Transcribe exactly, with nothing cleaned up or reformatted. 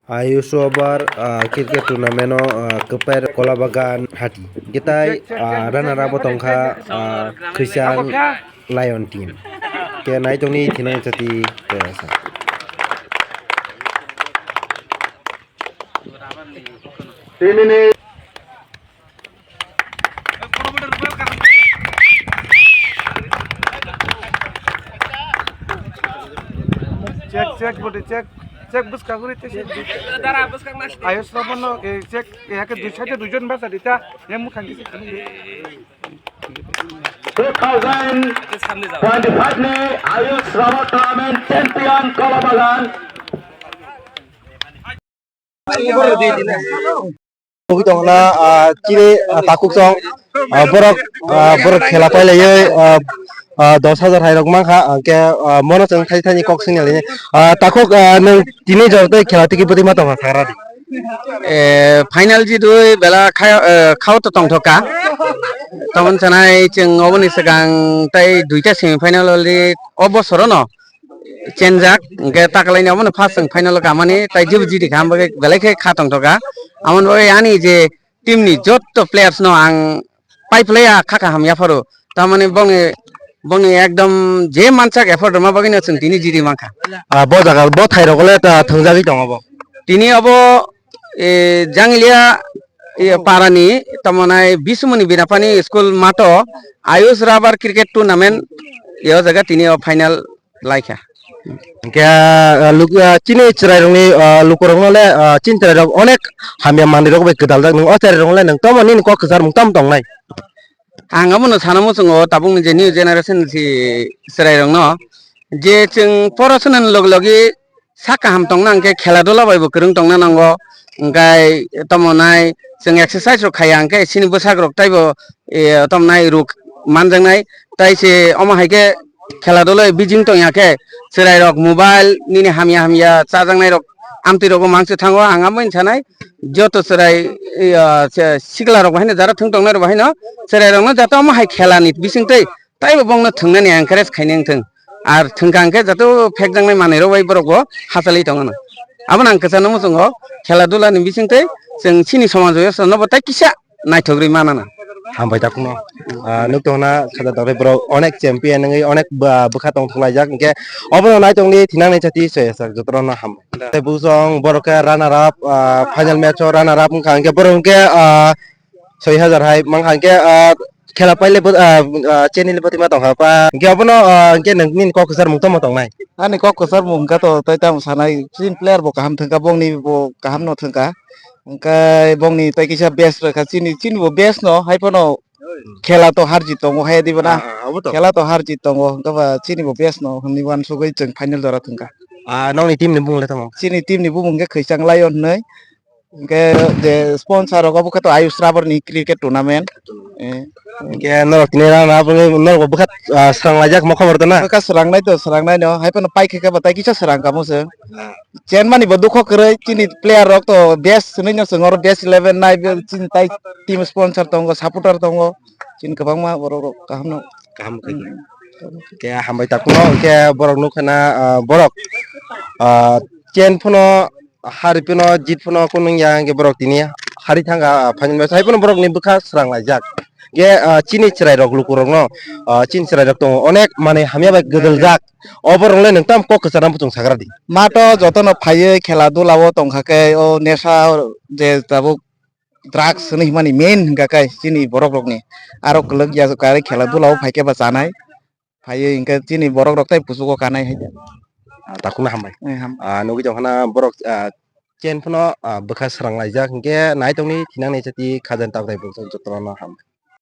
Ayush Rabar, ah, cricket tournament o, ah, kwpai Kolabagan Hati. Hwnkhe tai, ah, runner up o tongkha, ah, Khwichang Lion team. Khe naitongni thinang chati khe sa. Check, check, body check, check, bwskang guri te check. Ayush Rabar no, eh, check, eh, hake dui side dui jon basa dita, yang mukhang kisi. Two thousand twenty-five ni Ayush Rabar Tournament champion Kolabagan. Tongna, ah, chini, ah, takhuk song, ah, borok, ah, borok khela pailaiwi, ah, ah, dos hajar hai rok mankha, hwnkhe, ah, mono chwng thai thani kok swngya lini. Ah, takhuk, ah, nwng tini jor tei khela tiki bwtwi ma tongkha sagra di. Eh, final jidui bela kha-, eh, khao to tongthok ka. Tamon sanai chwng oboni swkang tai duita semi final already o bosorono chenjak, hwnkhe takalaini omono first chwng final o kamani, tai jebo jiti kha, amo bagwi belai khe kha tongthok kha. Amoni bagwi ani je team ni jotto players no ang pai phlaiya kha kaham yapharo. Tamani bongni, bongni ekdom je mansak effort rwma bagwino chwng tini jiti mankha. Ah, bo jaga, bo thairok le ta thwngjagwi tongo bo. Tini obo, eh, Janglia, eh, parani, tamonai Bisumuni Binapani school mato Ayush Rabar Cricket Tournament, yo jaga tini o final laikha. Hwnkhe, ah, luk-, ah, chini chwrairokni, ah, lukurokno le, ah, chini chwrairok onek hamya manwirok bai kwdaljak. Nwng o chwrairokno le nwng tamo nini kok kwcharmung tamo tongnai? Ang abono sana muchungo tabukni je new generation si chwrairokno je chwng porosonani logi logi sak kaham tongna hwnkhe khela dula baibo kwrwng tongna nango. Hwnkhe tamo nai chwng exercise rok khaiya hwnkhe chini bwsak rok taibo, eh, tamo nai ruk manjaknai. Tai se omo hai khe khela duloi bijing tongya khe chwrai rok mobile nini hamya hamya chajaknai rok amtwi rogo mangsi thango. Ang amo sanai joto chwrai, eh, se sikla rok bahai no jara thwng tongnai rok bahai no chwrai rok no jato omo hai khela ni bising twi taibo bongno thwngnani encourage khainai wngthwng. Ar thwngkha hwnkhe jato phekjaknai manwi rok bai borok bo hachali tongno. Abono ang kwchangno muchungo khela dula ni bising twi chwng chini somajo no bo tai kisa naithok rwi manana. Hambai takhukno. Ah, nuk tongna khaja dagwi borok onek champion wngwi onek bw-, bwkha tongthok laijak hwnkhe obono naitongni thinangni chati soyajak jotono hambai. Tei bujong borok khe runner up, ah, final match o runner up wngkha hwnkhe borok hwnkhe, ah, soi hajar hai mankha hwnkhe, ah, khela paile bo, ah, ah, chini le bwtwi ma tongkha pa hwnkhe obono, ah, hwnkhe nwng nini kok kwchar mung tamo tongnai? Ani kok kwchar mung hwnkha to tei tamo sanai chini player bo kaham thwngkha bongni bo kaham no thwngkha. Hwnkhe bongni tei kisa best rwkha chini, chini bo best no, hai phano khela to har jit tongo, hai di bana. Ah, ah, abo to. Khela to har jit tongo, hwnkhe ba chini bo best no hwnwi uansugwi chwng final jora thwngkha. Ah, nokni team ni bumung le tamo? Chini team ni bumung khe Khwichang Lion hwnwi. Hwnkhe je sponsor rok obo khe to Ayush Rabar ni cricket tournament. Eh. Hwnkhe norok tini rang na bwkha, norok bo bwkha, ah, swrang laijak mo khobor to na? Bwkha swrang nai to, swrang nai no, hai phano pai khe khe bo tai kisa swrang kamo se. Ah. Chenmani bo dukho kwrwi, chini player rok to best hwnwi no chwng oro best eleven nai, be chini tai team sponsor tongo, supporter tongo, chini kwbangma borok rok kaham no. Kaham khe. Hmm. Khe hambai takhukno, hwnkhe borok nukha na, ah, borok, ah, chen phano hari phano jit phano kunung ya, hwnkhe borok tini hari thangkha, ah, final match hai phano borokni bwkha swrang laijak. Hwnkhe, ah, chini chwrai rok lukurokno, ah, chini chwrai rok tongo onek manwi hamya bai gwdwljak. O borok le nwng tamo kok kwchar no muchung sagra di. Mato jotono phaiwi khela dula o tongkha khe o nesa je tabuk drugs hwnwi himani main hwnkha khe chini borok rokni. Aro kwlwk ya kwrwi khela dula o phaikhe ba chanai. Phaiwi hwnkhe chini borok rok tei kuchugo kanai hai. Ah, takhukno hambai. Eh, ham. Ah, nugwi tongkha na borok, ah, chen phano, ah, bwkha swrang laijak hwnkhe naitongni thinang ni chati khajan tabrai bwswk jotono hambai.